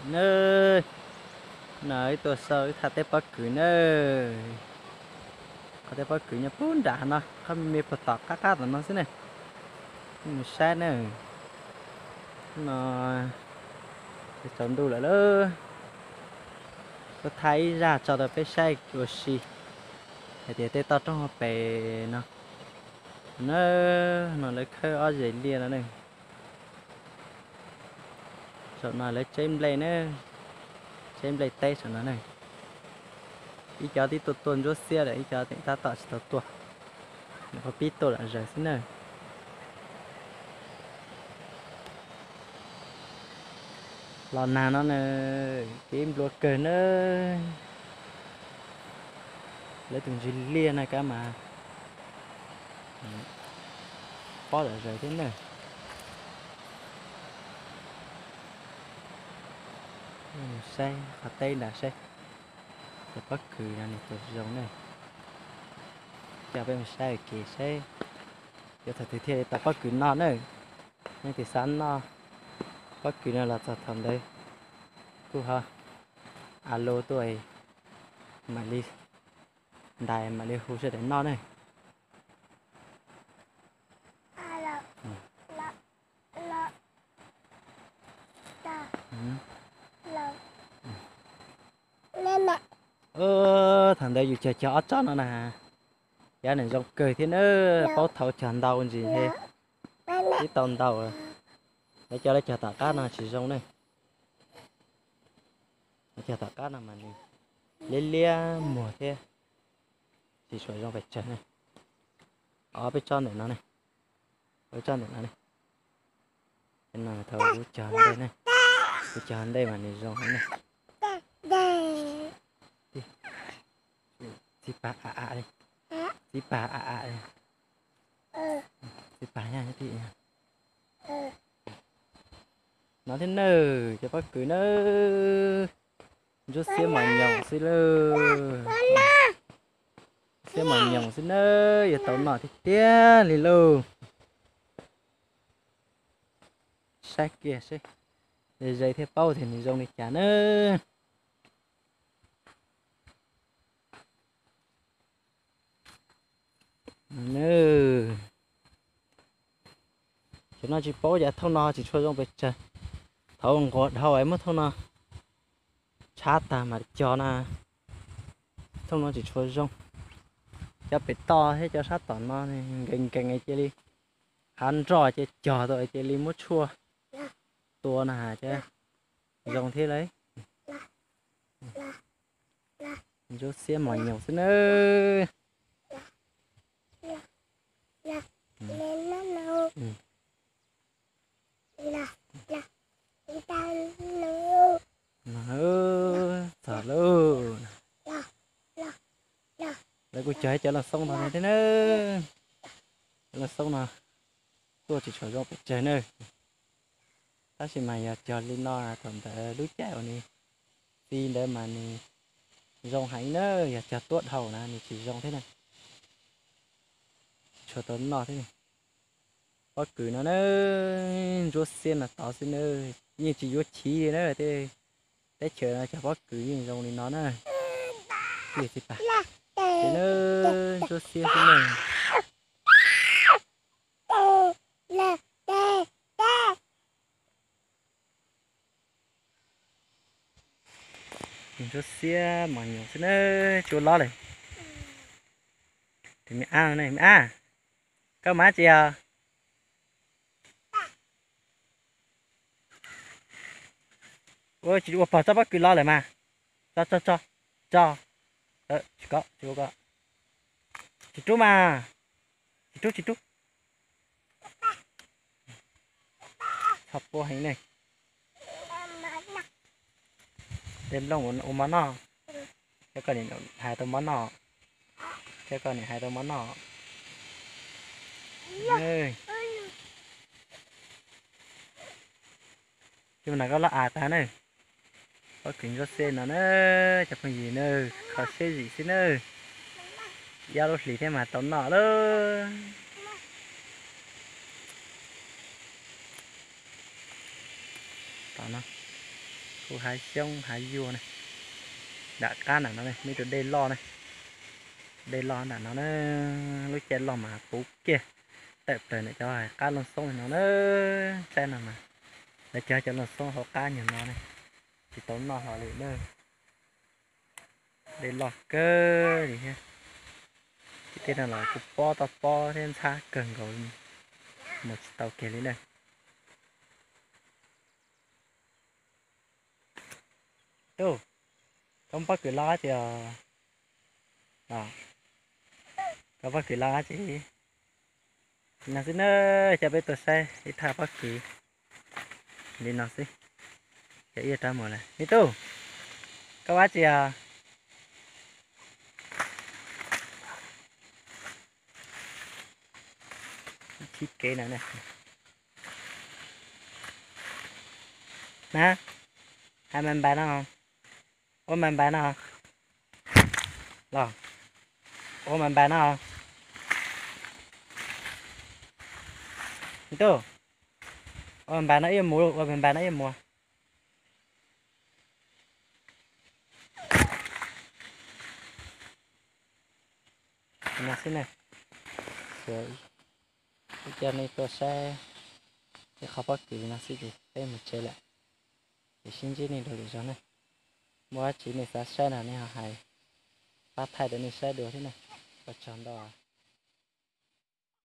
Na, no wb tuaj xauj wb thaj teb pob kws na. Qhov teb pob kws nyob puag nram no, qhov me me puag tom qab qab tom no xwb ne. Mus saib na. No tsaus ntuj lawm lauj. Kuv thaj ib zaj tso rau peb saib ua si hais tias tej toj roob hauv pes no. Na, no lawv khawb ob zes liaj no ne. Saum no lawv tseb nplej na, tseb nplej teb saum no ne. Ib cov twb tuaj tuaj ntsuab xiab lawm, ib cov tseem tab tom tsis tau tuaj, nws qhov pib tuaj lam zaws xwb na. Los nag no na, kev nplua kawg na. Lawv tus ntsis liaj na kab mas pob lam zaws thiab na. Saib qhov teb nram saib, cov pob kws no nws puas zoo ne. Coj peb mus saib ua ke saib yuav thaum twg thiaj li tau pob kws noj na. Leej twg xav noj pob kws no los txog thaum ntawd kuj ho alo tuaj, mam li ntais mam li hu sawv daws noj ne. Thaum ntawd yus cog cog ob tsob no na, cov nws zoo kawg thiab na, paub thaum cog ntau ntsis he twb tau ntau. Lawv cov lawv cog tom qab no tsis zoo ne. Lawv cog tom qab no mas nws liab liab muag thiab tsis tshua zoo pes tsawg ne. Ob peb tsob ntawm no ne, ob tsob ntawm no ne. No thaum kuv cog ntej ne, kuv cog ntej mas nws zoo heev ne. Txiv pag a a li, txiv pag a a li, txiv pag nyob ti no thiab nawb, cov pob kws nawb. Ntsuab xiab mos nyoos xwb lauj, xiab mos nyoos xwb nawb, yuav tau noj tiag tiag li lauj. Saib kiag seb, ze ze thiaj paub tias nws zoo li cas nawb. Cov no tsis paub cas thooj no tsis tshua zoo pes tsawg. Thaum nquag dhau es muab thooj no tshab tag mam cog na. Thooj no tsis tshua zoo. Cov pem toj thiab cov sab tom no nkees nkees cia li hav nroj ces cog tau cia li muab tshuaj tua na ces zoo thiab lauj. Ntsuab xiab mos nyoos xwb nawb. Txog lauj. Lawv kuj cog ib cov loj xoob no thiab na. Cov loj xoob no tuaj tsis tshua zoo pes tsawg na. Tab sis mas yog cog li no thaum ntawd lub caij uas nws txi ntawd mas nws zoo heev na, yog cog tuab dhau na nws tsis zoo thiab na. Tsis tshua tau noj thiab. Pob kws no na, ntsuab xiab no tod xwb na, yeej tsis yuav chiv li na. Teb chaws no cog pob kws yeej zoo li no na. Txiv pag, ces na, ntsuab xiab xwb na. Ntsuab xiab mos nyoos xwb na, tsis ua lob lawm. Tus me ab no ne, me ab, koj mus dab tsi os? Ua tsis ua pog tsob pob kws los lawm mas. Tso, tso, tso, tso. Tsis kov, tsis ua kov. Tsis rub mas. Tsis rub, tsis rub. Txhob puab heev ne. Tej nplooj ua mov noj, thiab koj niam hais tau mov noj, thiab koj niam hais tau mov noj. Ces mas no koj loj av tag na. Pob kws ntsuab xiab no na, cov phooj ywg na, kho siab zim xwb na. Ib ob lub hlis thiab mas tau noj lauj. Tom no, Hu hav xyoob hav yuag na. Nram qab nram no ne muaj ib tug dej loj ne. Dej loj nram no na, lub caij loj mas puv kiag tawm plaws ntawm cov qab looj xoob no na. Saib no mas, lawv cog cov looj xoob hauv qab nyuag no ne, tsis tau noj hlo li na. Dej loj kawg li thiab. Tim tej no los kuj pob toj pob thiab ntxhab kawg nkaus, mus tsis tau kiag li na. Tub, koj pob kws loj dab tsi os? Koj pob kws loj dab tsi? Li no xwb na, coj peb tuaj saib ib thaj pob kws li no xwb. Cov ib rab mus lawm. Me tub, koj ua dab tsi os? Khib kev no na. Na, hais mas npas no, ua mas npas no los, ua mas npas no. Me tub, ua mas npas no ib mus, ua mas npas no ib mus. Li no xwb na, ib co nej tuaj saib ib qho pob kws li no xwb ces peb mus tsev lawm. Ces sib ntsib nej dua lwm zaus na. Muaj dab tsi nej xav saib no nej ho hais, pab thaij rau nej saib dua thiab na. Ua tsaug ntau.